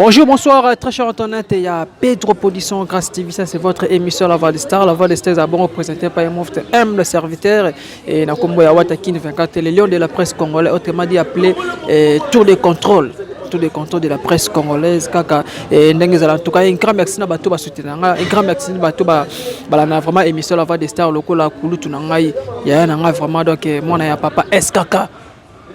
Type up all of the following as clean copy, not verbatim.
Bonjour, bonsoir, très cher internaute. Il y a Pedro Production Grâce TV. Ça, c'est votre émission La Voix des Stars. La Voix des Stars, bon représenté par M, le serviteur, et Nakombo Yawata Kin 24, le lion de la presse congolaise, autrement dit appelé Tour de contrôle. Tour de contrôle de la presse congolaise. Kaka, et ndenge ezala. En tout cas, un grand merci na bato ba soutenir. Un grand merci na bato ba balana vraiment émission La Voix des Stars, lokola kulutu na ngai. Ya na ngai vraiment, donc mwana ya papa SKK.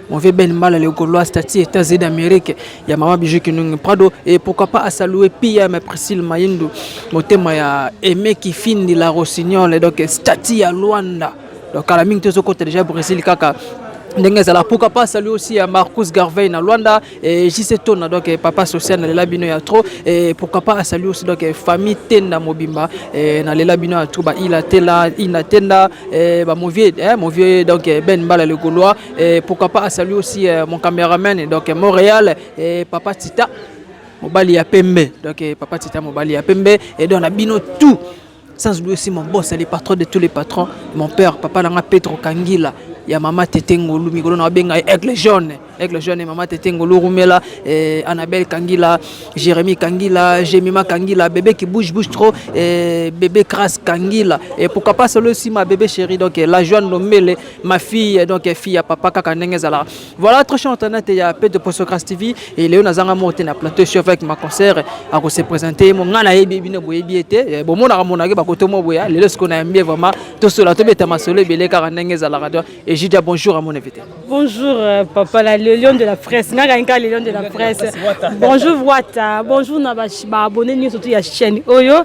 Mon vieux Ben Mbala, le Gaulois, statut États-Unis d'Amérique. Il y a Maman Bijou qui nous Prado. Et pourquoi pas à saluer Pia, mais Priscille Mayindu. Motema ya Aimé qui finit la Rossignol. Donc, statut à Luanda. Donc, à la minute, côté déjà Brésil, kaka. Ndenge ezala. Pourquoi pas saluer aussi à Marcus Garvey na Luanda et JC Tona, donc papa social, na lela bino ya trop. Et pourquoi pas saluer aussi donc famille Tenda mobimba et na lela bino ya trop, ba ila tela ina Tenda et ba mon vieux, hein, mon vieux donc Ben Mbala le Gaulois. Et pourquoi pas saluer aussi mon caméraman, donc Montréal, et papa Tita mobali ya pembe, donc papa Tita mobali ya pembe. Et donc na bino tout, sans oublier aussi mon boss, le patron de tous les patrons, mon père, papa nanga Petro Kangila ya mama Tete Ngolu, mikolo na babenga Aigle Jaune, Aigle Jaune, mama Tete Ngolu Rumela, eh, Annabelle Kangila, Jérémy Kangila, Jemima Kangila, bébé qui bouge bouge trop, eh, bébé Crasse Kangila. Et pourquoi pas saluer aussi ma bébé chérie, donc la Joanne Lomele, ma fille, donc fille ya papa, kaka ndenge ezala. Voilà, très cher internaute, il y a peu de Postocrace TV et Léo nazanga monté na plateau, je suis avec ma concert à se présenter. Mo ngana yebi bino boyebi ete bon mona monaki bakoto mo boya lelo ce qu'on a aimé vraiment tout cela, tobeta masolo ebele kaka ndenge ezalaka. Donc et je dis bonjour à mon invité. Bonjour papa la, le lion de la presse, nga nka le lion de la presse. Bonjour Wata, bonjour na ba ba abonné nyonso surtout ya chaîne oyo.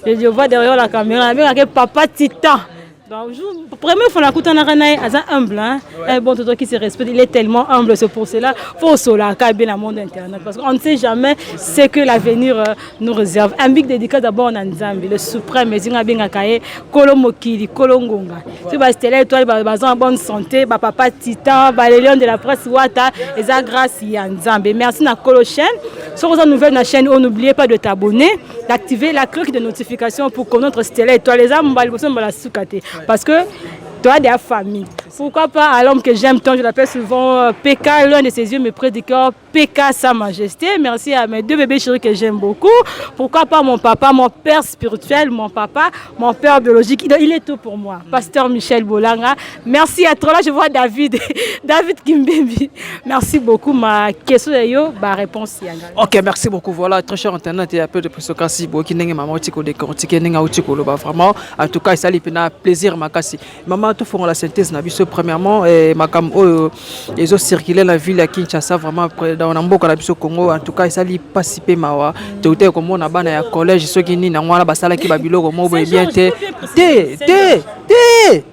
Je vois derrière la caméra nabengaka papa Titan. Donc, première fois nakutanaka na ye, aza humble, hein? Ouais. Un bon tonton qui se respecte, il est tellement humble, c'est pour cela faut osolaka bien na monde internet, parce qu'on ne sait jamais ce que l'avenir nous réserve. Un big dédicace d'abord na Nzambe le suprême, ezinga abengaka ye kolo mokili, kolo ngonga, soki bastela étoile baza en bonne santé, bapapa Titan, bale lion de la presse Wata, eza grâce ya Nzambe. Merci na kolo chaîne. Soki oza nouvelle na chaîne oyo, n'oubliez pas de t'abonner, d'activer la cloche de notification pour connaître Stella Étoile. Eza mbala liboso, mbala suka te, parce que toi des famille. Pourquoi pas à l'homme que j'aime tant, je l'appelle souvent PK, l'un de ses yeux me prédicateur, PK Sa Majesté. Merci à mes deux bébés chéris que j'aime beaucoup. Pourquoi pas mon papa, mon père spirituel, mon papa, mon père biologique. Il est tout pour moi. Pasteur Michel Bolanga. Merci à toi. Là, je vois David. David Kimbembi. Merci beaucoup. Ma question est yo, ma réponse. Ok, merci beaucoup. Voilà, très cher internaute, il y a peu de pression. Bo ki ndenge maman otiko décortiquer ndenge auti koloba vraiment. En tout cas, esali mpenza plaisir makasi. Maman, tofongola synthèse na biso. Premièrement, eh, makambo oyo ezocircule na ville ya Kinshasa, vraiment na mboka na biso Congo, en tout cas esali pasi mpe mawa. Toutaki komona bana ya collège, soki nini yango wana, basalaki babiloko moko boye bien te te te te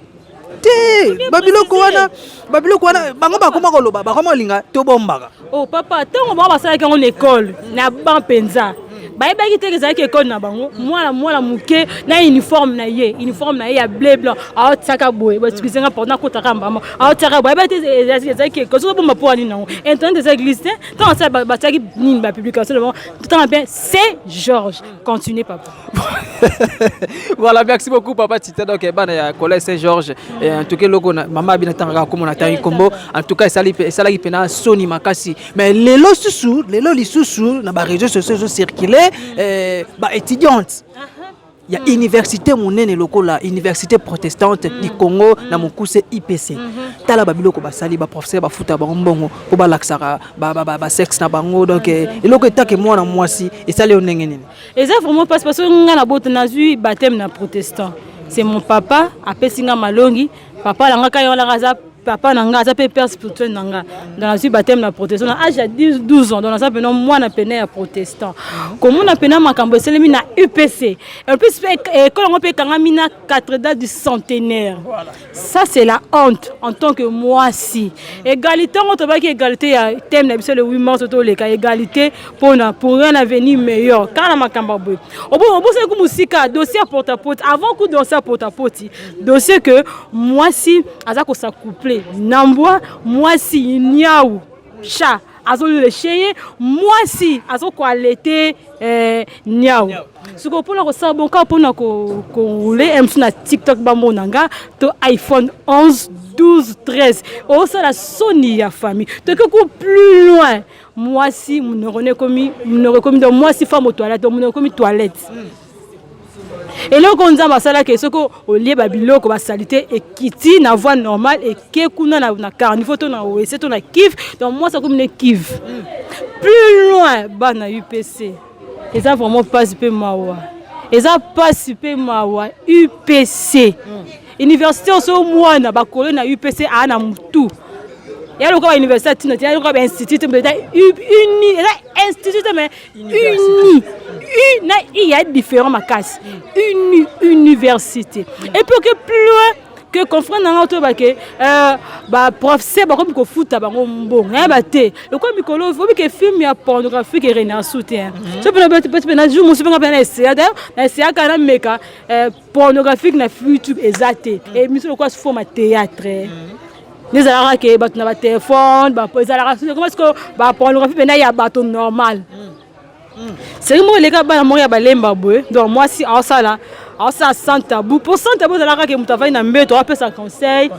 te. Babiloko wana bango bakoma koloba, bakoma kolinga tobombaka. Oh papa, ntango bango basalaki yango na ekole na ban mpenza, bayebaki te ezalaki ekole na bango. Mwana moke na uniforme na ye, uniforme na ye ya bleu blanc, aotiaka boye, excuse nga, pardon, akotaka mbama, aotiaka boye, ayebaki te ezalaki ekole. Soki obomba mpo wani nango, internet eza église te. Ntango asala, batiaki nini, bapublication na bango, totanga bien c'est Georges. Continue, papa. Voilà, merci beaucoup papa Tita. Donc bana ya collège Saint Georges, en tout cas eloko mama abina tangaka komona ntangi kombo, en tout cas esalaki mpenza soni makasi. Mais lelo susu, lelo lisusu na baréseau sociaux ezocircule baétudiante ya université monene lokola Université protestante du Congo, na mokuse IPC. Tala babiloko basali, baprofesseur bafuta bango mbongo mpo balakisaka basexe na bango. Donc eloko etake mwana mwasi, esali yo ndenge nini? Eza vraiment mpasi, parce que nga na bota, nazwi baptême na protestant. C'est mon papa apesi nga malongi, papa na nga kaka ye wana aza papa na nga, aza mpe père spirituel na nga. Donc nazwi baptême na protestant na âge ya 12 ans. Donc naza mpenza mwana pene ya protestant. Komona mpenza makambo esalemi na UPC, en plus mpe ekole yango mpe ekangami na cathédrale du Centenaire, ça c'est la honte en tant que mwasi. Égalité yango tobaki, égalité ya thème na biso le 8 mars toleka, égalité mpona pour un avenir meilleur. Kaka na makambo ya boye, obosaki ku mosika dossier ya porte-à-porte. Avant ku dossier ya porte-à-porte, dossier que mwasi aza kos'accoupler na mbwa, mwasi niau chat. Azolécher ye, mwasi azokoalete niau. Sikoyo mpona kosala bon, kaka mpona korouler mosu na TikTok, bamona nga to iPhone 11, 12, 13, osala soni ya famille. Toke ku plus loin, mwasi monoko ne ekomi, monoko ekomi, donc mwasi femme aux toilette, donc monoko ekomi toilette. Eloko Nzambe asalaki, soki olie babiloko basali te, ekiti na voie normale, eke kuna na carniveau to na WC to na cuve. Donc mwasi akomi na cuve. Plus loin, bana UPC, eza vraiment mpasi mpe mawa, eza mpasi mpe mawa. UPC, université, oso mwana bakolo na UPC aa na mutu ya lokola bauniversité atina te, ya lokola bainstitut te, eza uni, eza institut te, mais uni, u na i ya différent makasi, uni, université. Et puis oke plus loin que confrère nanga toyeba ke baprofesseur bakomi kofuta bango mbongo, nayeba te lokola mikolo obi ke film ya pornographique erenasu te. So mpena mpe jour mosusu mpenga mpe na eseya, na eseyaka nameka pornographique na YouTube, eza te. Émission lokola forme ya théâtre nde ezalaka ke bato na batelefone, ezalaka koma sikoyo bapornographie mpena ya bato normal. Série moko eleka, bana moko ya balemba boye. Donc mwasi aosala sans tabou. Po sans tabou ezalaka ke moto avandi na mbeto, apesa conseil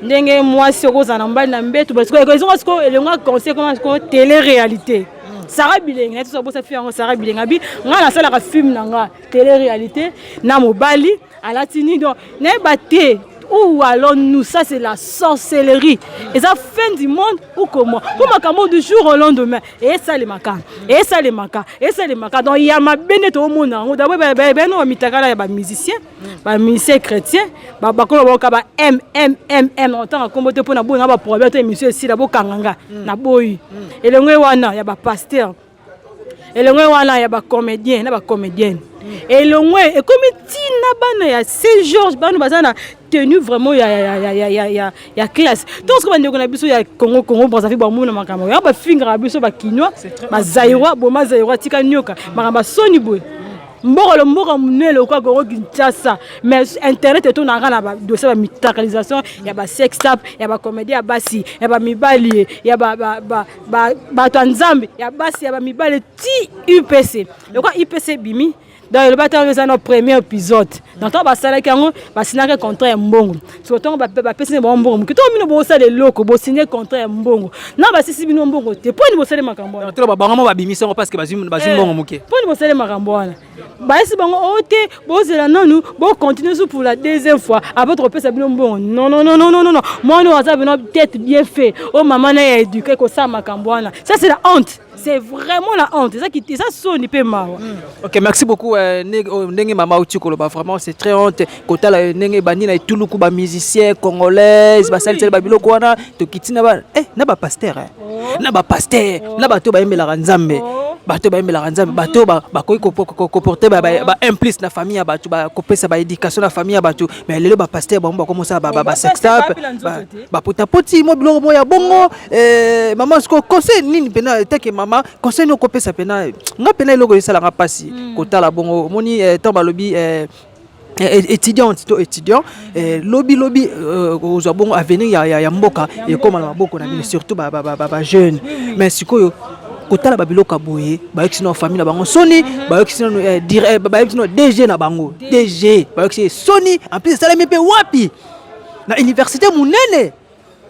ndenge mwasi okozala na mobali na mbeto. Ezonga sikoyo elonga conseil, koma sikoyo télé réalité. Sara Bilenge na biso abosa fi yango. Sara Bilenge abi: "Ngai nasalaka film na nga télé réalité na mobali alati nini." Donc nayeba te où allons-nous. Ça, c'est la sorcellerie, eza fin du monde ou comment? Mpo makambo du jour au lendemain esalemaka, esalemaka, esalemaka. Donc ya mabe nde toomona yango. D'abord beno bamitakala ya bamusicien, bamusicien chrétien, bakolo baoka ba m m m m, otanga nkombo te mpona boyi na baproblème to émission esila, bokanga nga na boyi. Elongo wana ya bapasteur, elongo wana ya bacomédien na bacomédienne, elongo ekomi ntina bana ya Saint Georges, bana baza na tenue vraiment ya classe. Donc soki bandeko na biso ya Congo, Congo Brazzaville, bamona makambo ya bafingaka biso bakinois, bazaïrois, boma Zaïrois, tika nioka, makambo asoni boye. Mboka lo mboka monene lokola Congo Kinshasa, mais internet etonaka na badossier, bamitakalisation ya basextape, ya bacomédien ya basi, ya bamibali, ya bato ya Nzambe, ya basi, ya bamibali, ti UPC. Lokola UPC ebimi, donc eloba ntango eza na premier épisode, donc ntango basalaki yango, basinaki contrat ya mbongo. Siko ntango bapesi bango mbongo moke, ntango bino bosala eloko, bosigne contrat ya mbongo na basisi bino mbongo te, mpo ni bosali makambo wana? Bango mo babimisi yango parce que bazwi mbongo moke. Mpo ni bosali makambo wana? Bayesi bango o te, bozela nanu, bocontinue su pour la deuxième fois, après tokopesa bino mbongo. Non, non, non, non, non, non. Mwana oyo aza bino tête bien fait, oyo mama na ye éduqué, kosala makambo wana, ça c'est la honte, c'est vraiment la honte. Eza soni mpe mawa. Ok, merci beaucoup. Ndenge mama auti koloba, vraiment c'est très honte kotala ndenge bandi na etuluku bamusicien congolaise basalisali babiloko wana. Tokiti na bapasteur, na bapasteur, na bato bayembelaka Nzambe, bato bayembelaka Nzambe, bato bakoki koporter baimplice na famille ya bato, bakopesa baéducation na famille ya bato. Mais lelo bapasteur bango bakomosala basextape, bapotapoti mo biloko mo ya bongo. Mama, siko conseil nini mpena teke mama, conseil nini okopesa mpena nga? Mpena eloko esalanga mpasi kotala bongo, omoni ntango balobi étudiante to étudiant, lobi lobi kozwa bongo avenir ya mboka ekóma na maboko na bino, surtout bajeune. Mais sikoyo kotala babiloko ya boye, bayokisi na famille na bango soni, bayokisi nano, bayokisi nano DG na bango, DG bayokisi soni. En plus esalemi mpe wapi? Na université monene,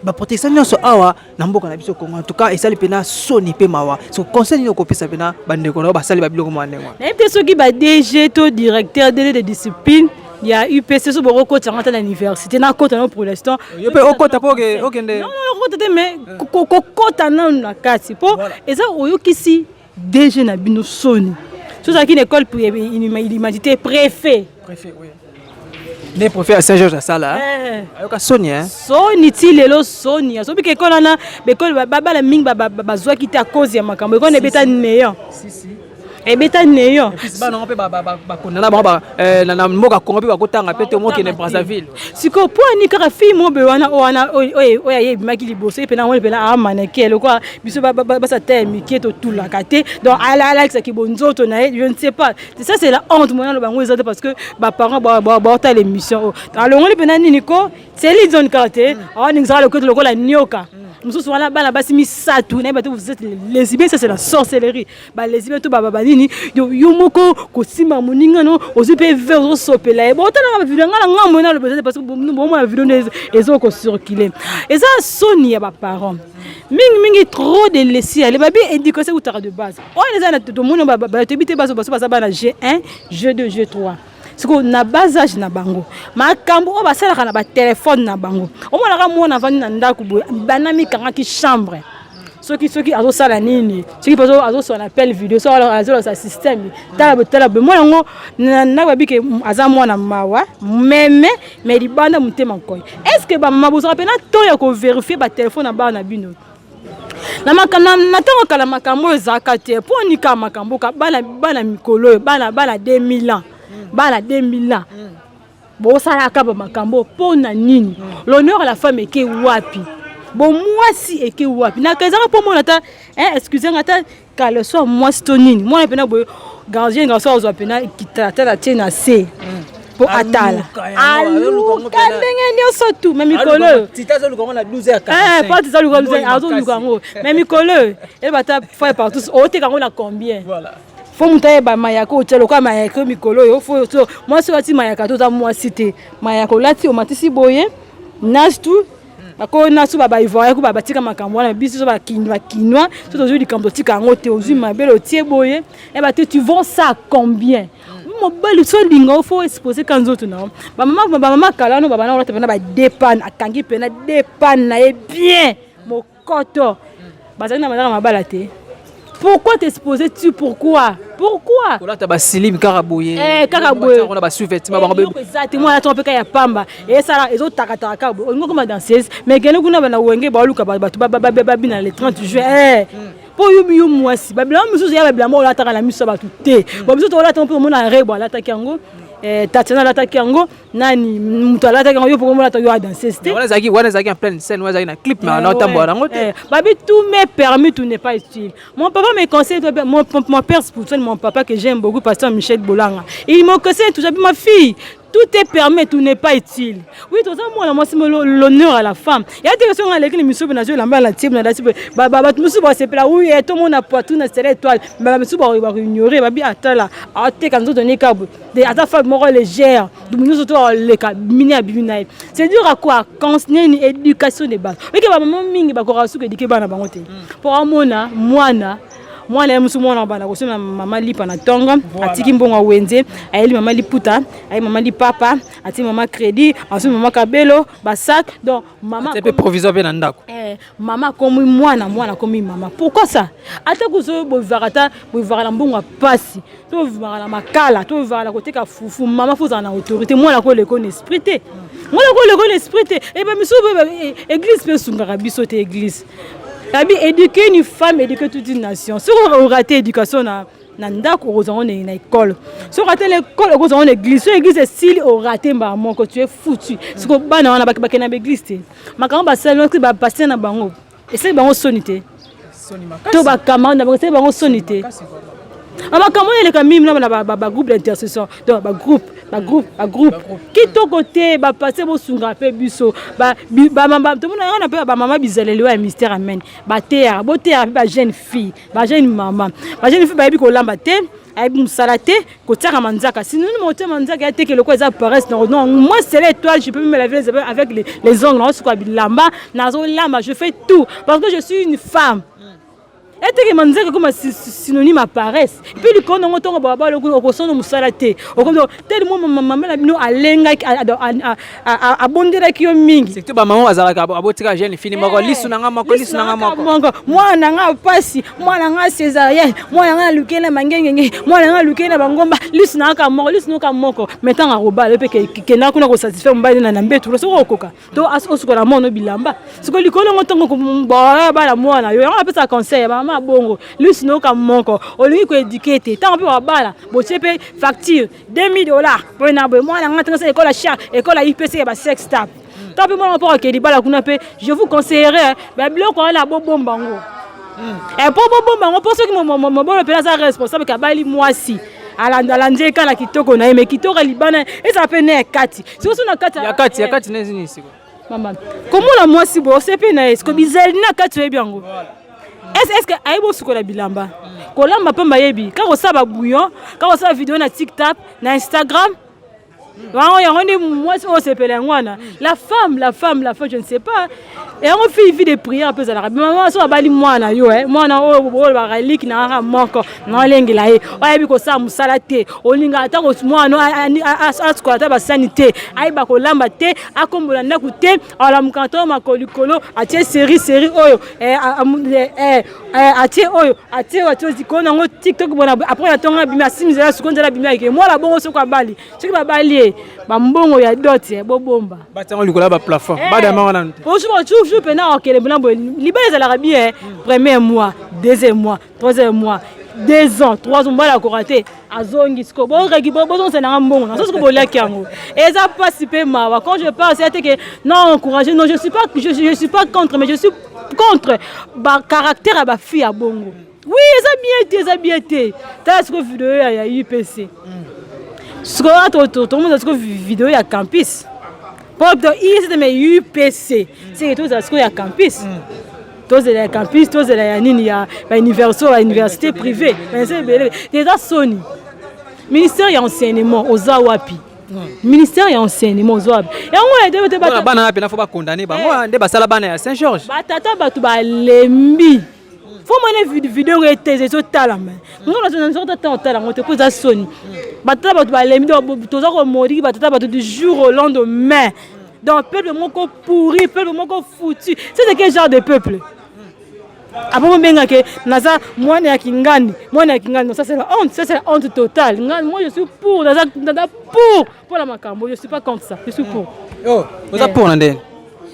baprotestant nyonso awa na mboka na biso Congo. En tout cas esali mpena soni mpe mawa. So conseil nini okopesa mpena bandeko na yo basali babiloko mwa ndenge wana? Nayebi te soki ba DG to directeur DD de discipline ya UPC, so bokokota yango ata na université, nakota nano pour l'instant. Yo mpe okota mpo okende? Non, non, okota te, mais kokota nanu na kati, mpo eza oyokisi DG na bino soni. So ozalaki na école l'humanité, préfet. Préfet, oui, nde préfet ya Saint Georges asala ayoka soni. Soni ti lelo, soni. Azobika ekole wana, baekole babala mingi bazwaki te à cause ya makambo ekole ebeta néant, ebeta néant. Bana yango mpe bakondana bango na mboka Congo mpe bakotanga mpe te, omokende Brazzaville. Sikoyo mpo ani kaka fille mo boye wana wana oyo aye ebimaki liboso ye mpena wana mpena amaneke lokola biso basa ta ya mike totulaka te. Donc alakisaki bonzoto na ye, je ne sais pas, ça c'est la honte. Mona aloba yango eza te parce que baparent baotala émission oyo. Alongoli mpena nini ko seli zone kaka te, awaningisaka loketo lokola nioka. Mosusu wana bana basi misato, nayeba te. Vous êtes lesbien, ça c'est la sorcellerie. Balesbien to banini, yo moko kosimba moninga no, ozwi mpe verre, ozosopela ye. Botalaka bavideo nga na ngambo na loba, parce que bomona video nde ezokocircule. Eza soni ya baparent mingimingi, trop de laisser-aller. Babi éducation eutaka de base. Oyo eza na tomoni, toyebi te baso baso baza bana G1, G2, G3. Sikoyo na bas âge na bango, makambo oyo basalaka na batelefone na bango, omonaka mwana avandi na ndako boye, bana mikangaki chambre, soki azosala nini, soki mpe azosala na appel vidéo, soki azolakisa système, tala boye, tala boye. Mwana yango na ndako, babike aza mwana mawa meme, mais libanda motema nkoi. Est ce que bamama bozwaka mpena to ya kovérifier batelefone na bana na bino? Na ntango kala, makambo oyo ezalaka te. Mpo nika makambo ka bana, bana mikolo oyo, bana 2000 ans, bana 2000 ans, bosalaka bamakambo mpo na nini? L'honneur à la femme eke wapi? Bomwasi eke wapi? Naka ezaka mpo mona ata, excuse nga, ata caleçon mwasi to nini, mwana mpena boye, gardien garçon azwa mpena kitalatala tie na se mpo atala, aluka ndenge nyonso tu. Mais mikolo oyo, po azoluka yango, mais mikolo oyo eyeba ata foyer partout, oteka yango na combien? Fo moto ayeba mayaka otya lokola mayaka. Mikolo oyo fo mwasi oyo ati mayaka to oza mwasi te. Mayaka olati, omatisi boye nas tu bako naso baivoirien ku batika makambo wana. Biso so bakinois so tozwi likambo, totika yango te. Ozwi mabele, otie boye, eba te. Tu vends ça combien? Mobali so olinga, o fo expose ka nzoto na yo. Bamama kala wana babana kolata mpena badepane, akangi mpena depane na ye bien mokoto, bazali na bazaka mabala te. Pourquoi t'exposer tu? Pourquoi, pourquoi? Kolata basilime kaka boye. Kaka boye. Na basous-vêtement bango. Eloko eza te. Mwana to mpe ka ya pamba esala, ezotakataka kaka boye. Olingi okoma danseuse, mais kende kuna bana wenge, baoluka bato babina le 30 juin. Mpo yo, yo mwasi, babilamba mosusu ya babilamba olataka na miso ya bato te. Ba mosusu olata mpe omona Rebo alataki yango, Tatiana alataki yango, nani moto alataki yango, yo mpo komolata, yo adanseuse te. Wana ezalaki en pleine scène, wana ezalaki na clip, mais anaotambola nango te. Babi tout m'est permis, tout n'est pas utile. Mon papa me conseille, mon père spirituel, mon papa que j'aime beaucoup, pasteur Michel Bolanga, il me conseille toujours: ma fille, tout est permis, tout n'est pas utile. Oui, toza mwana mwasi, l'honneur à la femme ya te. Question nga aleki na miso mpe nazwi elamba na tie na dasi, bato mosusu basepela, oui, tomona poitrine na sele étoile, mais bamisusu bakoignore, babi atala ateka nzoto nika boye, aza femme moko légère, nyonso to aleka mini abimi na ye. C'est dur à quoi? Nini? Éducation de base. Oke bamama mingi bakoka suki éduquer bana bango te, mpo amona mwana, mwana ye mosu, mwana bana kosomba mama lipa na ntongo, atiki mbongo awenze, ayeli mama liputa, ayeli mama lipapa, atiki mama crédit, asombi mama kabelo, basac. Donc mama mpe provision mpe na ndako. Mama akomi mwana, mwana akomi mama. Pourquoi ça? Ata kuso bovivaka, ata bovivaka na mbongo ya pasi, to bovivaka na makala, to bovivaka na koteka fufu, mama fo ozala na autorité. Mwana koleka na esprit te, mwana koleka na esprit te. E bamisusu, église mpe esungaka biso te. Église yabi éduquer une femme, éduquer toute une nation. Soki oraté éducation na ndako, okozwa ngo na école. Soki oraté na école, okozwa ngo na église. So église esili, oraté mbala moko, tu es foutu. Siko bana wana bakende na baeglise te. Makambo basali soki bapaster na bango, esali bango soni te, to bacamarade na bango, esali bango soni te. Makambo oyo eleka mingi na bagroupe d'intercession, donc bagroupe, bagroupe, bagroupe kitoko te. Bapaster, bosungaka mpe biso. Tomona yango na mpe bamama bizaleli oyo ya mystère. Amen. Bateyaka, boteyaka mpe bajeune fille, bajeune mama, bajeune fille bayebi kolamba te, ayebi mosala te, kotiaka manzaka. Sinon motia manzaka ya teke loko eza paresse. Non, moi c'est l'étoile, je peux me laver les avec les ongles, naosuka bilamba, nazolamba, je fais tout parce que je suis une femme. Eteke manzaka koma synonyme ya paresse. Mpe likolo nango, ntongo balabala, okosona mosala te, teli mo mama na bino alengaki, abondelaki yo mingi. Surtout bamama bazalaka abotika jeune fille moko, lisu nanga moko, lisu nanga moko. Moko, mwana nanga pasi, mwana nanga césarienne, mwana nanga alukeli na mangengenge, mwana nanga alukeli na bangomba, lisu nanga moko, lisu noka moko. Mais ntango akobala mpe, kenda kuna kosatisfaire mobali na mbetu, soki okoka to osukola mwana bilamba. Sikoyo likolo yango, ntongo bala mwana yo, yango apesaka conseil ya mama bongo, lisu noka moko, olingi koéduquer te. Ntango mpe babala, botie mpe facture 2000 $, boye na boye, mwana nga ntango école ya cher, école ya IPC ya basex tap. Ntango mpe mwana mpo akende libala kuna mpe, je vous conseillerais babiloko wana, bobomba yango, mpo bobomba yango, mpo soki mobolo mpe aza responsable, kabali mwasi, alandi eka na kitoko na ye, mais kitoko ya libanda ezala mpe ne ya kati. Sikoso na kati ya kati, ya kati nini siko? Mama, komona mwasi boye osepe na ye, siko bizali na kati, oyebi yango. Est ce que ayebi osukola bilamba, kolamba pamba? Yebi kaka kosala babouillon, kaka kosala video na TikTok, na Instagram. Yango, yango nde mwasi oyo osepela yango wana. La femme, la femme, la femme, je ne sais pas. Yango fille, vie de prière mpe ezalaka. Mama, so abali mwana yo, mwana oyo oyo bakaliki na kaka moko na olengela ye, oyebi kosala mosala te, olinga ata mwana asukola ata basani te, ayeba kolamba te, akombola ndako te, alamuka ntongo makolo likolo, atie série, série oyo, atie oyo, atie oyo, atie likolo nango TikTok bona. Après na ntongo abimi, asimi nzela, suko nzela, abimi, ayeke mwana bongo. Soki abali, soki babali ye, bambongo ya dot bobomba. Batiango likolo ya baplafond, badama wana. Toujours mpena okende mpena boye. Libala ezalaka bien premier mois, deuxième mois, troisième mois, 2 ans, 3 ans, mobali akoka te, azongi. Siko boreki, bozongisa nanga mbongo na so. Siko boliaki yango, eza mpasi mpe mawa. Quand je parle, c'est que non encouragé, non, je suis pas contre, mais je suis contre bacaractère ya bafille ya bongo. Oui, eza bien te, eza bien te. Tala siko video ya UPC, sikoyo tomona siko video ya campus po ICT, mais UPC seke tozala sikoyo ya campus, tozela ya campus, tozela ya nini, ya bauniversité, bauniversité privé, bauniversité ebele. Eza soni. Ministère ya enseignement oza wapi? Ministère ya enseignement oza wapi? Yango ete bana wana mpena fo bakondane bango nde basala bana ya Saint Georges. Batata bato balembi. Fo mone video ngo ete ezotalama, ngo nazokota ntango otala yango te mpo eza soni. Batata bato balembi, toza komodiki batata bato du jour au lendemain. Donc peuple moko pourri, peuple moko foutu. C'est quel genre de peuple? Après bobengake naza mwana ya kingani, mwana ya kingani. Non, ça c'est la honte, ça c'est la honte totale. Ngani, moi je suis pour, naza pour pour la makambo. Je suis pas contre ça, je suis pour. Oh, oza pour na ndenge?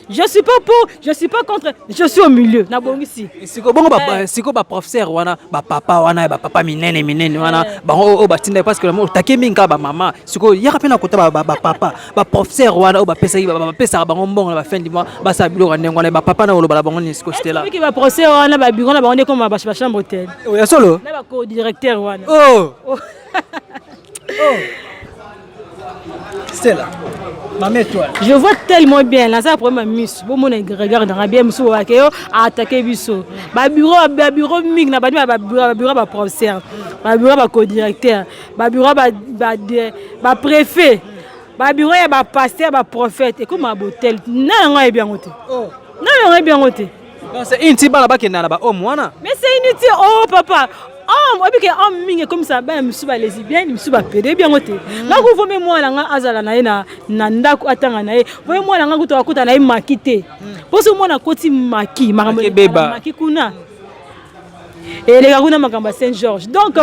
Je suis pas pour, je suis pas contre, je suis au milieu, nabongisi. Siko bongo, siko baprofesseur wana, bapapa wana ya bapapa minene minene wana, bango oyo batinda, parce que otake mingi kaka bamama. Sikoyo yaka mpe na kota bapapa, baprofesseur wana oyo bapesaki, bapesaka bango mbongo na bafin du mois, basala biloko ya ndenge wana, bapapa na oloba na bango nini siko, Stela? Soki baprofesseur wana, babiro na bango nde koma bachambre hôtel. Ya solo? Na bacodirecteur wana. Oh. Oh. Stella, mama étoile. Je vois tellement bien, naza problème ya miso. Bomona, regarde nanga bien, mosusu oyake yo attaquer biso. Babureau, babureau mingi na bandi, babureau baprofesseur, babureau bacodirecteur, babureau bapréfet, babureau ya bapasteur, baprophète, ekoma botel. Na yango ayebi yango te, na yango ayebi yango te. Donc c'est inutile bana bakenda na bahome wana? Mais c'est inutile. Oh papa, homme, oyebi ke homme mingi ekomisa bana misusu balesbienne, misusu bapédé, oyebi yango te. Nga kuvombe mwana nga azala na ye na ndako, atanga na ye voye. Mwana nga kutu akuta na ye maki te, mpo so mwana akoti maki, makambo maki kuna eleka kuna, makambo ya Saint Georges. Donc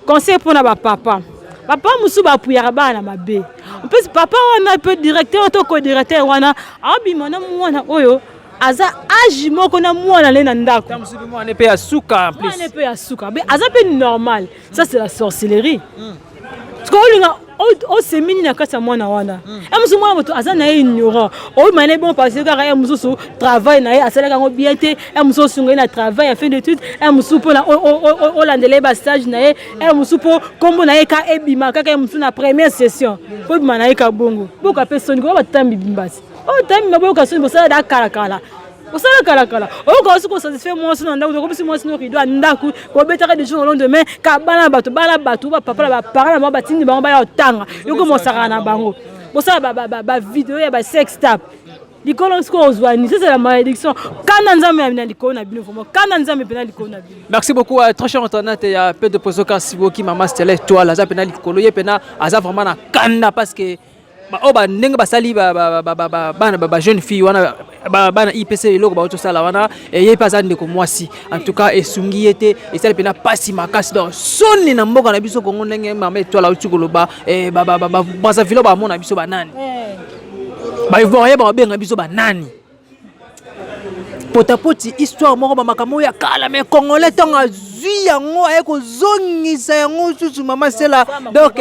conseil mpona bapapa, papa mosusu bapuyaka bana na mabe. Mpesi papa wana mpe directeur to codirecteur wana abima na mwana oyo aza age moko na mwana ne na ndako. Mwana mpe ya suka. Mwana mpe ya suka aza mpe normal. Ça c'est la sorcellerie. Parce que olinga osemini na kati ya mwana wana, ye mosusu mwana moto aza na ye ignorant, oyeba na ye bon, parce que kaka ye mosusu travail na ye asalaka yango bien te. Ye mosusu osunga ye na travail ya fin d'étude, ye mosusu mpona olandela ye bastage na ye, ye mosusu mpo nkombo na ye ka ebima kaka, ye mosusu na première session mpo ebima na ye ka bongo. Boka mpe soni koba batambi bimbasi oyo tambi maboyoka soni. Bosala da kalakala, osala kalakala, oyoka soki osatisfait mwasi na ndako, tokobisi mwasi no rideau ya ndako, kobetaka du jour au lendemain ka bana bato, bana bato, bapapa na baparent na bango batindi bango baya kotanga, yoki mosakaka na bango, bosala bavideo ya basex tape likolo. Sikoyo ozwani, ça c'est la malédiction. Kanda Nzambe na likolo na bino, vraiment kanda Nzambe mpena likolo na bino. Merci beaucoup, très cher internaute ya peu de poso Siboki. Mama Stella Étoile aza mpena likolo, ye mpena aza vraiment na kanda, parce que oyo bandenge basali bana bajeune fille wana, bana IPC, eloko bauti tosala wana, ye mpe aza ndeko mwasi. En tout cas esungi ye te, esali mpena mpasi makasi. Donc soni na mboka na biso Kongo, ndenge mama Étoile auti koloba, Brazzaville bamona biso banani, baivoirien bakobenga biso banani? Potapoti histoire moko, bamakambo oyo ya kala, mais Congolais ntango azwi yango, aye kozongisa yango susu. Mama Sela, donc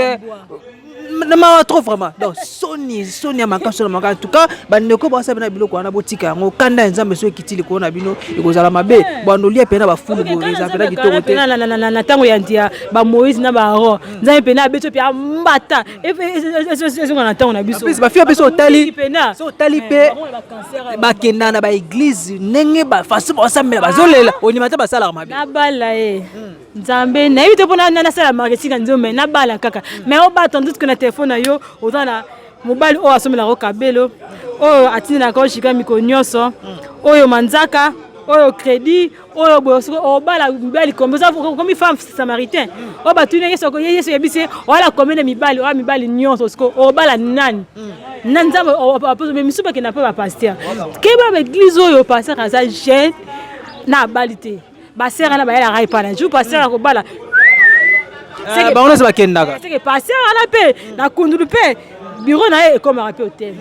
Na mawa trop vraiment. Donc soni, soni ya makasi na makasi. En tout cas, bandeko basala na biloko wana, botika yango. Kanda ya Nzambe soki ekiti likolo na bino, ekozala mabe. Bandolia mpe na bafulu boye, eza mpenza kitoko te. Na ntango ya ndia baMoïse na baAaron, Nzambe mpena abeti mpe ambata ezonga na ntango na biso. Bafia mpe so otali pena so otali mpe, bakenda na baéglise, ndenge bafaçon basambela, bazolela, ondima te basalaka mabe. Nabala ye Nzambe, nayebi te mpona nasala marketing ya Nzambe. Nabala kaka, mais obata ndutuke na telefone na yo, oza na mobali oyo asomelaka kabelo, oyo atindelaka oshika mikolo nyonso, oyo manzaka, oyo crédit, oyo boye. Soki obala mibali kombe, oza komi femme samaritain oyo batuni Yesu. Yesu yebisi ye: "Oyala kombe na mibali oya mibali nyonso." Siko obala nani na Nzambe? Me misu bakenda mpe bapasteur, keba baéglise oyo pasteur aza jeune na abali te, basere wana bayelaka epa na jour pasteur akobala. Bango nyonso bakendaka. Seke pasteur wana mpe na kundulu mpe bureau na ye ekomaka mpe hotel.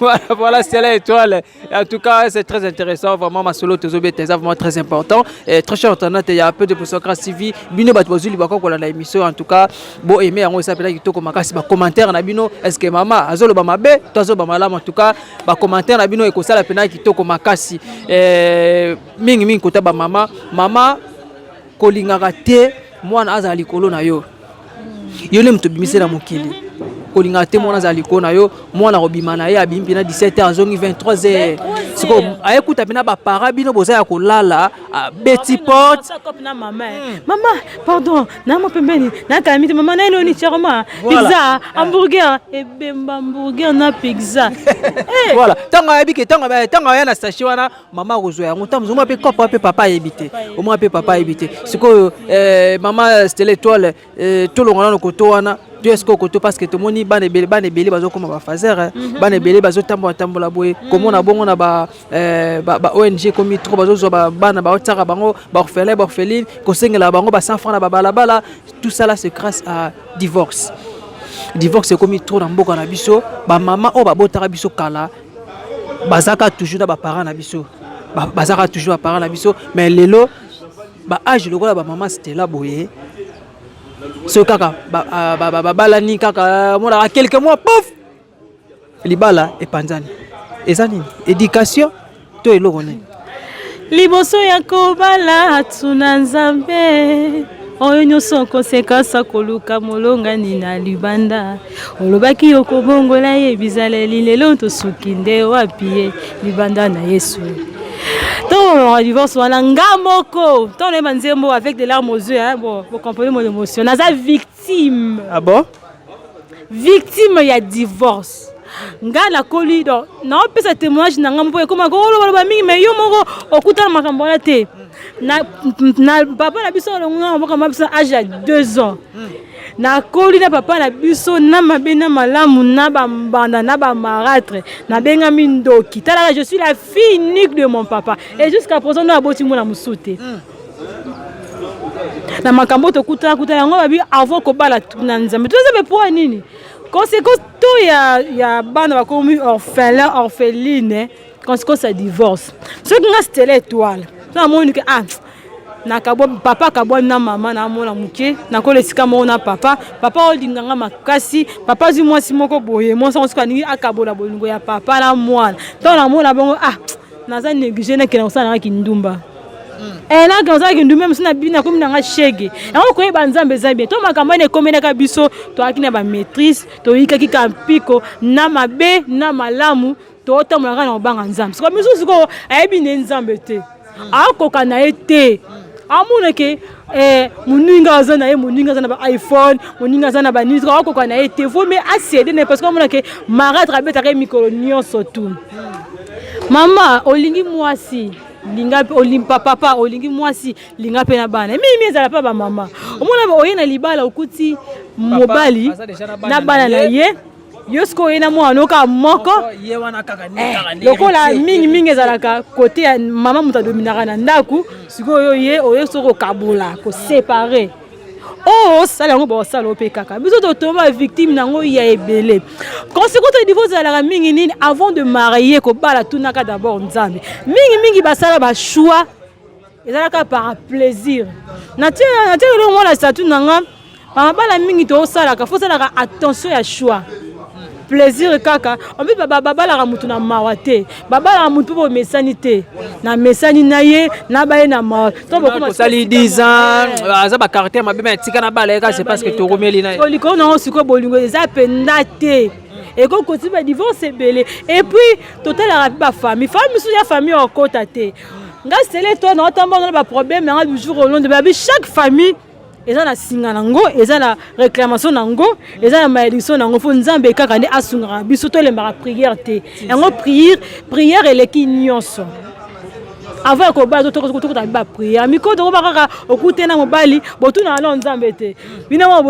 Voilà, voilà, c'est l'étoile. En tout cas, c'est très intéressant. Vraiment, masolo tozobeta, c'est vraiment très important. Et très cher internaute, il y a un peu de Grâce TV. Bino bato bazuli bako kolanda émission. En tout cas, bo aimer yango, ça peut kitoko makasi. Ba commentaire na bino, est-ce que mama azoloba mabe to azoloba malamu? En tout cas, ba commentaire na bino ekosala pena kitoko makasi. Eh, mingi mingi kota ba mama, mama kolingaka te mwana azala likolo na yo. Yo nde moto obimise na mokili, kolingaka te mwana azala likolo na yo. Mwana kobima na ye, abimi mpena 17 heures, azongi 23 heures. Sikoyo ayekuta mpena bapara, bino boza ya kolala, abeti porte. Na mama, mama pardon, namo pembeni nakalami te, mama naye noni charoma, pizza, hamburger, ebemba hamburger na pizza. Voilà, ntango ayebi ke ntango aya na sachet wana, mama akozwa yango. Ntango omwa mpe kopo mpe papa ayebi te, omwa mpe papa ayebi te. Sikoyo mama Stella Étoile, tolonga nano koto wana to est-ce koto, parce que tomoni bana ebele, bana ebele bazokóma baphaseur, bana ebele bazotambola tambola boye, komona bongo na ba ONG ekomi trop, bazozwa bana, baotiaka bango baorphelin, baorpheline, kosengela bango ba 100 francs na babalabala. Tout ça là, c'est grâce à divorce. Divorce ekomi trop na mboka na biso. Bamama oyo babotaka biso kala bazaka toujours na baparent na biso, bazaka toujours baparent na biso. Mais lelo baâge lokola bamama Stella boye, soki kaka babalani kaka, monaka quelques mois, pof, libala epanzani. Eza nini? Éducation to eloko nini? Liboso ya kobala, tuna Nzambe. Oyo nyonso conséquence koluka molongani na libanda. Olobaki okobongola ye bizaleli, lelo tosuki nde wapi? Ye libanda na Yesu to divorce wana. Nga moko ntango nayeba nzembo avec des larmes aux yeux, hein, bon, vous comprenez mon émotion, naza victime. Ah bon? Victime ya divorce. Nga nakoli, donc naopesa témoignage na nga mpo ekoma kolobaloba mingi, mais yo moko okutana makambo wana te. Na papa na biso alonga mboka ma biso âge ya 2 ans. Nakoli na papa na biso na mabe na malamu, na bambanda na bamarâtre, nabengami ndoki. Talaka, je suis la fille unique de mon papa et jusqu'à présent no aboti mwana mosusu te. Na makambo tokutana kutana yango, babi avant kobala na Nzambe to Nzambe mpo nini? Conséquence to ya bana bakomi orphelin, orpheline, conséquence ya divorce. Soki nga Stella Étoile, so namoni ke ah, nakabwa, papa akabwani na mama, namona moke, nakola esika moko na papa, papa olinganga makasi, papa azwi mwasi moko boye, mwasi yango soki alingi akabola bolingo ya papa na mwana, ntango namona bongo, ah, naza négligé, nakenda kosala nanga kindumba. Nakenda kosala kindumba mosu na bino, nakomi nanga shege. Yango koyeba Nzambe eza bien. To makambo wana ekomelaka biso, toyaki na bamaîtrise, toyikaki ka mpiko na mabe na malamu, totambolaka na kobanga Nzambe. Sikoyo misusu sikoyo ayebi nde Nzambe te, akoka na ye te, amona ke moninga aza na ye, moninga aza na ba iPhone, moninga aza na banini, akoka na ye te, vaut mieux acéder na ye, parce que amona ke marâtre abetaka ye mikolo nyonso tu. Mama olingi mwasi, linga mpe papa, olingi mwasi, linga mpe na bana. Mingi ezala mpe bamama, omona oye na libala, okuti mobali na bana na ye, yo sikoyo oye na mwana oka moko. Lokola mingimingi ezalaka kote ya mama, moto adominaka na ndako. Sikoyo ye oye soki kokabola, koséparer, oyo osala yango, baosala mpe kaka biso totoma victime nango ya ebele. Conséquence ya divorce ezalaka mingi nini? Avant de marier, kobala, tunaka d'abord Nzambe. Mingimingi basala bachoix ezalaka par plaisir. Natia eloko mwana statut na nga. Bamabala mingi tosalaka, faut osalaka attention ya choix. Plaisir kaka ombi, babalaka motu na mawa te, babalaka motu mpo bomesani te. Na mesani na ye, na baye na mawa. Tosali 10 ans, aza bacaractère mabe, mais tika na bala ye kaka, c'est parce que tokomeli na ye. Likolo nango sikoyo, bolingo eza mpenza te, ekokoti badivorce ebele. Et puis totalaka mpe bafamille. Famille mosusu ya famille okota te. Nga sele to na otambola na baproblème yanga du jour au lendemain. Babi chaque famille eza na singa nango, eza na réclamation nango, eza na malédiction nango. Faut Nzambe kaka nde asungaka biso. Tolembaka prière te. Yango prière, prière eleki nyonso. Avant ya kobala, tokota baprière. Mikolo tokoba kaka okute na mobali, botunaka nao Nzambe te. Bino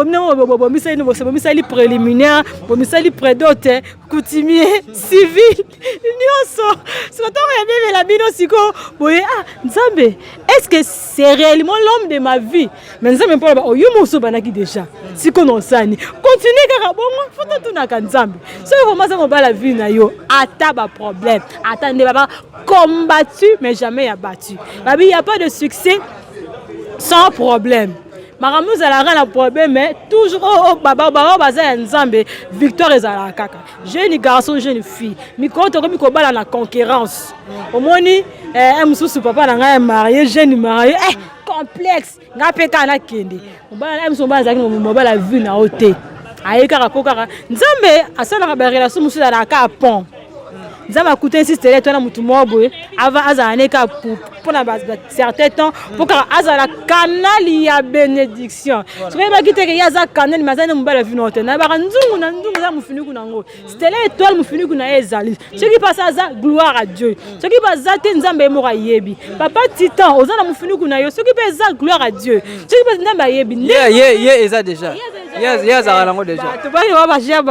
bomisali préliminaire, bomisali prédote, coutumier, civil, nyonso. Siko ntango yabebela bino sikoyo boye: «Ah Nzambe, est ce que c'est réellement l'homme de ma vie?» Mais Nzambe mpo aloba: «Oyo mosusu obandaki déjà, sikoyo na osani continue kaka bongo.» Faut totunaka Nzambe soki vraiment aza mobala vie na yo. Ata baproblème, ata nde baba combattu mais jamais abattu. Babi y a pas de succès sans problème. Makambo ezalaka na problème, mais toujours oyo bao baza ya Nzambe, victoire ezalaka kaka. Jeune garçon, jeune fille, mikolo tokomi kobala na concurrence. Omoni mosusu, papa na ngai marié, jeune marié, complexe, ngai mpe kaka nakende mobala. Mosusu mobala azalaki mobala vie na yo te, aye kaka mpo kaka Nzambe asalaka barelation. Mosusu ezalaka kaka pont. Nzambe akutani sistele to na motu moko boye, ava azala ne kaka mpona certain temps, mpo kaka azala canal ya bénédiction. Soki oyebaki te ke ye aza canal, mais aza ne mobali ya vino te, nayebaka nzungu na nzungu eza mofiniku nango. Stele étoile, mofiniku na ye ezali. Soki mpasi aza, gloire à Dieu. Soki mpe aza te, Nzambe ye moko ayebi. Papa Titan, oza na mofiniku na yo. Soki mpe eza, gloire à Dieu. Soki mpe Nzambe ayebi. Ye eza déjà, ye azalaka nango déjà. Tobaki wa bachia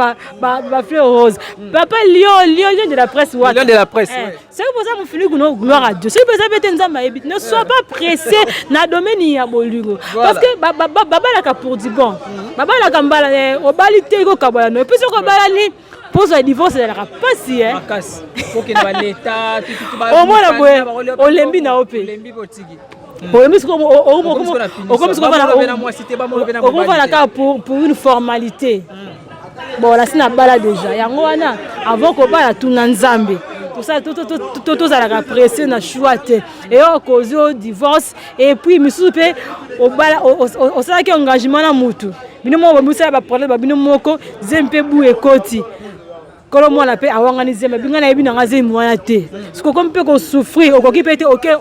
bafleur rose. Papa Lion, Lion, Lion de la presse. Lion de la presse. Soki boza mofiniku no, gloire à Dieu. Soki mpe eza mpe te, Nzambe ayebi. Ne sois pas pressé na domaine ya bolingo, parce que babalaka pour du bon. Babalaka mbala, obali te, ekokabola no. Et puis soki obalani, pozwa divorce ezalaka mpasi. Omona boye, olembi na yo mpe olembi. Okomi okomofanda kaka pour une formalité. Bon, nasi nabala déjà. Yango wana, avant kobala, tuna Nzambe. Tozalaka pressé na choix te, eyo okozi o divorce. Et puis misusu mpe, osalaki engagement na mutu, bino moko bomisala baproblème babino moko, zemi mpe bu ekoti, kolo mwana mpe awangani zemi. Binga nayebi nanga zemi wana te. Soki okomi mpe kosouffrir, okoki mpe te, oke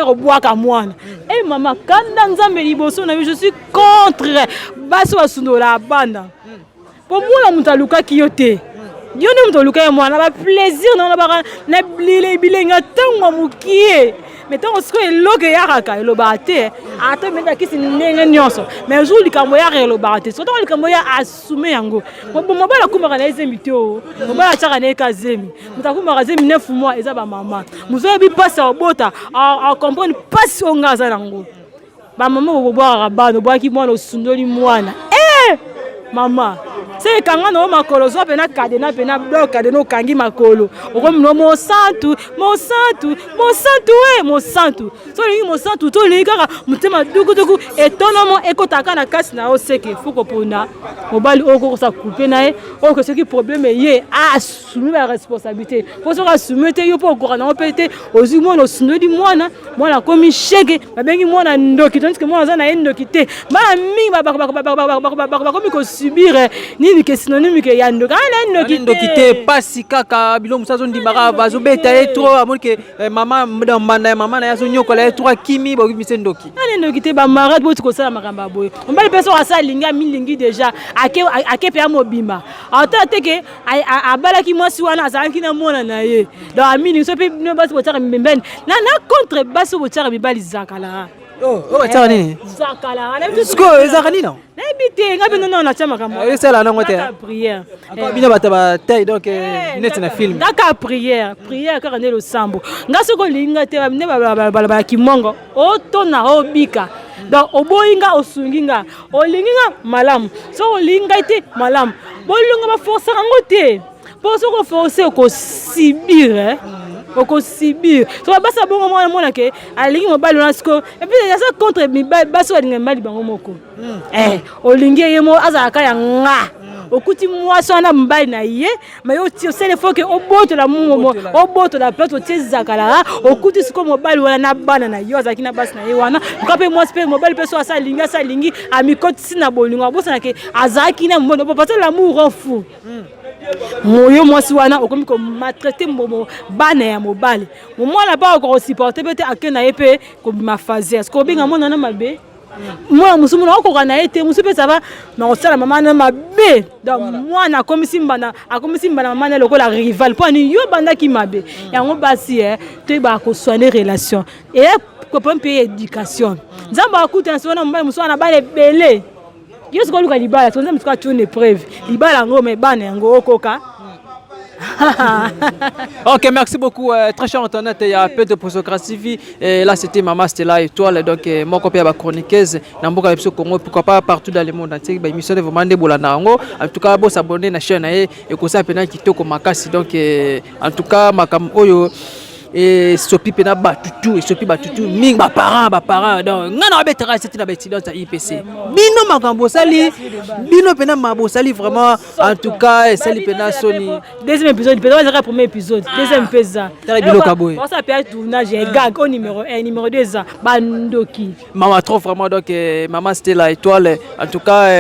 kobwaka mwana. E mama, kanda Nzambe liboso na yo. Je suis contre basi basundola bana, mpo mwana moto alukaki yo te. Yo nde moto oluka ye mwana. Baplaisir na baka na bilenge ntango ya mokie, mais ntango sikoyo eloko eyakaka, elobaka te. Ata omeki bakisi ndenge nyonso, mais jour likambo eyaka, elobaka te. Soki ntango likambo ya asume yango, mobali akumaka na ye zemi te. O mobali atiaka na ye ka zemi, moto akumaka zemi 9 mois eza bamama. Moto oyebi mpasi ya kobota, acomprendre mpasi oyo nga aza nango. Bamama bobwakaka bana, obwaki mwana, osundoli mwana. E mama, se ekanga na yo makolo, zwa mpena cadenas, mpena bloc cadenas, okangi makolo, okomi no mosantu, mosantu, mosantu, e mosantu. So olingi mosantu to olingi kaka motema dukuduku, etonomo ekotaka na kasi na yo. Seke faut kopona mobali oyo kokosa coupe na ye, oyo ke soki problème ye asumi baresponsabilité. Mpo soki asumi te, yo mpo okoka nango mpe te. Ozwi mwana, osundoli mwana, mwana akomi shege, babengi mwana ndoki, tandis que mwana aza na ye ndoki te. Bana mingi bakomi kosubir nini ke synonyme ke ya ndoki, aa na ye. Ndoki te, pasi kaka biloko mosusu azondimaka, bazobeta ye trop, amoni ke mama mbanda ya mama na ye azonyokola ye trop, akimi, bakomise ndoki. Ana ndoki te. Bamarade boti kosala makambo ya boye. Mobali mpe soki asa alingi, amilingi déjà, ake mpe amobima, atala te ke abalaki mwasi wana azalaki na mwana na ye. Donc aminingi so mpe bino basi botiaka mbembeni na contre basi oyo botiaka mibali zakala. Oyo batiaka nini? Zakala. Sikoyo ezalaka nini? Nayebi te, ngai mpe nono natya makambo. Esala nango te. Prière. Bino bato batei, donc neti na film. Kaka prière, prière kaka nde losambo. Nga soki olingi nga te, nde balobala kimongo otona obika. Donc oboyi nga, osungi nga. Olingi nga, malamu. Soki olingi ngai te, malamu. Bolingo baforsaka yango te, mpo soki oforce, okosibire. Okosubir. So basi bongo, mwana mona ke alingi mobali wana sikoyo, et puis aza contre mibali. Basi balinga mibali bango moko. Olingi ye mo azalaka ya nga, okuti mwasi wana, mobali na ye, mais yo osala faut ke obotola mongo, obotola place, otie zakala. Okuti sikoyo mobali wana na bana na yo, azalaki na basi na ye wana. Luka mpe mwasi mpe mobali mpe so asa alingi, asa alingi, amikotisi na bolingo, abosana ke azalaki na mobali, parce que l'amour rend fou. Moyo mwasi wana okomi komaltraiter bana ya mobali. Mwana mpe akoka kosupporter mpe te, ake na ye mpe kobima phase ce kobenga mwana na mabe. Mwana mosusu mona akoka na ye te, mosusu mpe sava na kosala mama na mabe. Donc mwana akomisi mbanda, akomisi mbanda mama na lokola rival, mpo ani yo bandaki mabe. Yango basi toyebaka kosoigner relation, eya kopo mpe éducation. Nzambe akutana siko na mobali mosusu wana, bana ebele. Yo sikoyo oluka libala, siko Nzambe sikoyo atuni épreuve libala yango, mais bana yango okoka? Ok, merci beaucoup, très cher internaute. Il y a peu de Posocratie. Et là, c'était Maman Stella Étoile, donc, mon copain, ma chroniqueuse, dans beaucoup Congo, pourquoi pas partout dans le monde entier. Bah, émission de vraiment de Bolanda. En tout cas, bon, s'abonner à la chaîne et comme ça, pena kitoko makasi. Donc, en tout cas, makam oyo esopi mpena batutu, esopi batutu mingi, baparent. Donc ngai na babetaka seti na baétudiante ya IPC, bino makambo osali, bino mpena makambo osali, vraiment, en tout cas, esali mpena soni. Deuxième épisode mpe ezaka, premier épisode, deuxième mpe eza. Tala biloko ya boye. Osala mpe tournage ya gag o numéro 1, numéro 2, eza bandoki. Mama, trop vraiment. Donc maman Stella Étoile, en tout cas,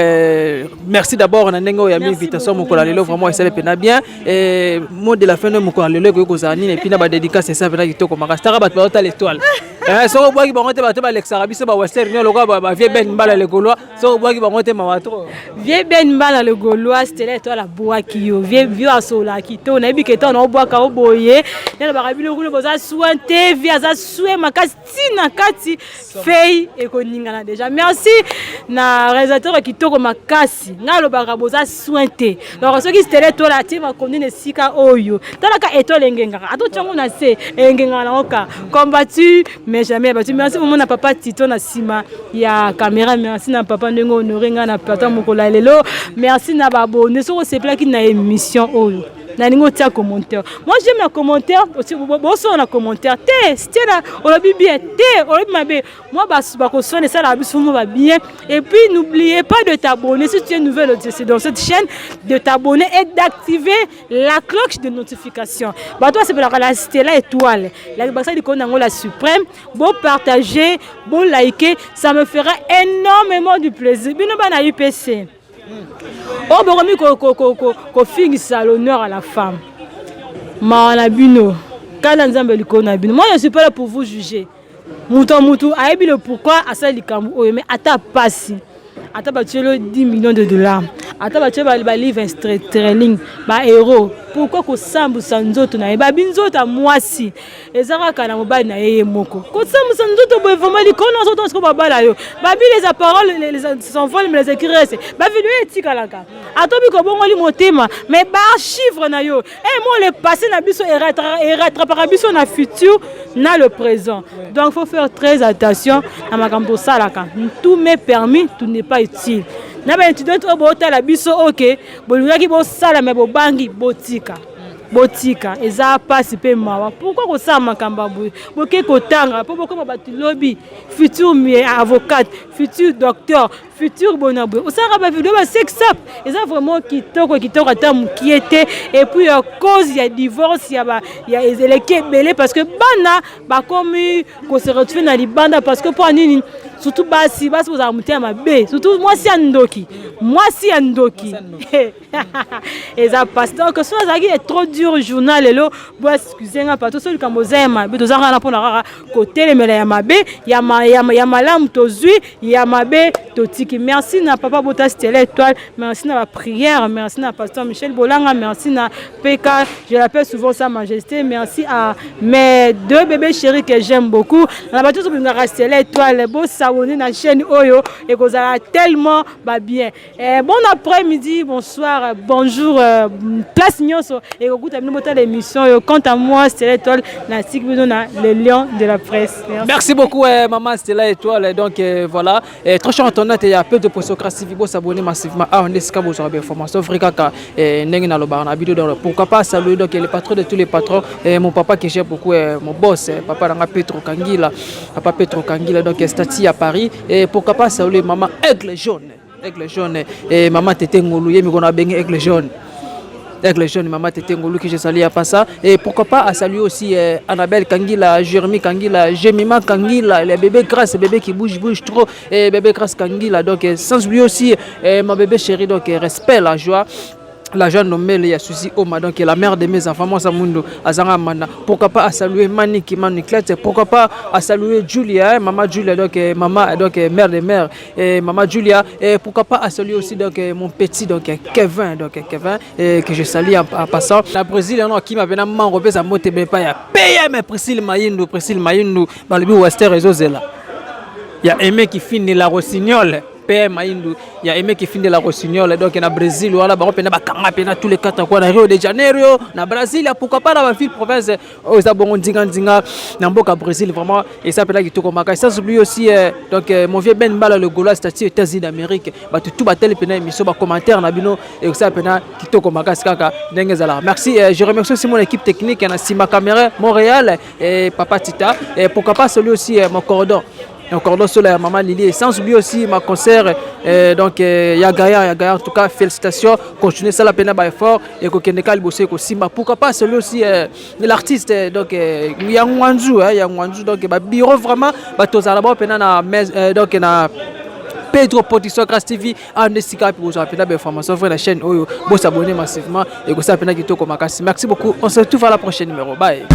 merci d'abord na ndenge oyo ya invitation mokolo ya lelo. Vraiment, esali mpena bien. Et mot de la fin no mokolo ya lelo ekoki kozala nini? Et puis na badédicace, esa mpena kitoko makasi. Taka bato bazotala étoile, soki obwaki bango te, bato balekisaka biso bawestern union lokola bavie Ben Mbala le Gaulois. Soki obwaki bango te, mawa trop. Vie Ben Mbala le Gaulois, Stella Étoile abwaki yo. Vie vie asolaki te, nayebi ke ntango naobwaka o boye, nalobaka bino kuna boza soin te. Vie aza soin makasi, ntina kati fei ekoningana déjà. Merci na réalisateur ya kitoko makasi. Ngai alobaka boza soin te. Donc soki Stella Étoile atie makondi na esika oyo, talaka étoile engengaka, atotiango na se, engengaka nango ka combattu mais jamais abattu. Merci vraiment na papa Tito na nsima ya caméra. Merci na papa ndenge honore ngai na plateau mokolo ya lelo. Merci na baabonnés. Soki osepelaki na émission oyo, nalingi otia commentaire. Moi, j'aime na commentaire. Bosala na commentaire te Stella olobi bien te, olobi mabe. Moi, bakoswana esalaka biso mo babien. Et puis n'oubliez pas de t'abonner si tu es nouvelle dans cette chaîne, de t'abonner et d'activer la cloche de notification. Bato basepelaka la Stella Étoile, basali likolo nango la suprême. Bo partager, bo liker, ça me fera énormément du plaisir. Bino bana UPC oyo bokomi kofingisa l'honneur à la femme, mawa na bino, kala Nzambe likolo na bino. Moi, je suis pas là pour vous juger. Moto ya motu ayebi le pourquoi asali likambo oyo. Mais ata pasi, ata batieli 10 millions de dollars, ata batie balivre sterling, bahéros, pourquoi kosambwisa nzoto na ye? Babi nzoto ya mwasi eza kaka na mobali na ye ye moko. Kosambwisa nzoto boye, vraiment, likolo na nzoto siko babala yo. Babi les paroles s'envolent, mais les écrits restent. Bavideo etikalaka. Atobi kobongoli motema, mais baarchive na yo e mo le passé na biso erattrapaka biso na futur, na le présent. Donc faut faire très attention na makambo tosalaka. Tout m'est permis, tout n'est pas utile. Na baétudiante oyo bootala biso, oke bolingaki bosala mais bobangi, botika, botika. Eza mpasi mpe mawa. Pourquoi kosala makambo ya boye? Boke kotanga mpo bokoma bato lobi, futur avocate, futur docteur, futur bona boye. Osalaka bavideo ba sextape, eza vraiment kitoko kitoko ata mokie te. Et puis ya cause ya divorce ya eleki ebele, parce que bana bakomi kose retrouver na libanda. Parce que mpo nini? Surtout basi, basi bozala motema mabe, surtout mwasi ya ndoki, mwasi ya ndoki, eza pasi. Donc soki azalaki trop dur journal lelo, bo excuse nga pato. Soki likambo oza ya mabe, toza kaka na mpona kaka kotelemela ya mabe, ya malamu tozwi, ya mabe totiki. Merci na papa bota Stella Étoile, merci na baprière, merci na pasteur Michel Bolanga, merci na PK, je l'appelle souvent sa majesté. Merci à mes deux bébés chéris que j'aime beaucoup, na bato nyonso bolingaka Stella Étoile. Bosa Bos'abonner na chaîne oyo, ekozala tellement ba bien. Bon après-midi, bonsoir, bonjour, place nyonso ekokuta bino botala émission oyo. Quant à moi, Stella Étoile, natiki bino na le lion de la presse. Merci, merci beaucoup, maman Stella Étoile. Donc voilà, très cher internaute, il y a peu de postocratie, vous s'abonner massivement. Ah, on est ce que vous avez information vrai kaka ndenge na lobaka na bino. Donc pourquoi pas saluer donc le patron de tous les patrons, mon papa que j'aime beaucoup, mon boss, papa nanga Petro Kangila, papa Petro Kangila, donc stati à Paris. Et pourquoi pas saluer maman Aigle Jaune, Aigle Jaune, et maman Tete Ngolu, ye mikona benge Aigle Jaune. Aigle Jaune, maman Tete Ngolu que je salue à ça. Et pourquoi pas à saluer aussi Annabelle Kangila, Jérémy Kangila, Jemima Kangila, les bébés Grâce, bébé qui bouge, bouge trop, et bébé Grâce Kangila. Donc sans oublier aussi ma bébé chérie, donc respect, la joie. La jeune nommée ya Suzy Oma, donc la mère de mes enfants, moi Samundo, Azanga Manda. Pourquoi pas à saluer Maniki Maniclette, pourquoi pas à saluer Julia, hein, maman Julia, donc maman, donc mère de mère, et maman Julia, et pourquoi pas à saluer aussi donc mon petit, donc Kevin, donc Kevin, et que je salue en passant. La Brésil, on qui m'a bien mango, ça mote pas ya PM Priscille Mayindu, Priscille Mayindu, dans le Western réseau Zela. Il y a Aimé qui finit la Rossignol. PM Mayindu, il y a Aimé qui finit la Rossignol, donc na Brésil, voilà, ba pena ba kanga pena tous les quatre coins na Rio de Janeiro, na Brésil, pourquoi pas dans la ville province, oh ça bon ndinga ndinga na mboka Brésil vraiment, et ça pena kitoko makasi. Sans oublier aussi donc mon vieux Ben Bala le Gaulois statut États-Unis d'Amérique, ba tout batel pena émission ba commentaire na bino et ça pena kitoko makasi kaka ndenge zala. Merci, je remercie aussi mon équipe technique na Sima Caméra Montréal et Papa Tita, et pourquoi pas celui aussi mon cordon. Donc, cordon sur la maman Lily, et sans oublier aussi ma concert, donc Yagaya, Yagaya, en tout cas félicitations, continuez ça la peine ba effort et ko kendeka liboso ko simba. Pourquoi pas celui aussi l'artiste, donc Yangwanzu, hein, Yangwanzu, donc ba bureau vraiment ba tozala ba pena na donc na Pedro Production Grâce TV en esika pour vous appeler information vrai la chaîne oyo bo s'abonner massivement et ko ça pena kitoko makasi. Merci beaucoup, on se retrouve à la prochaine numéro. Bye.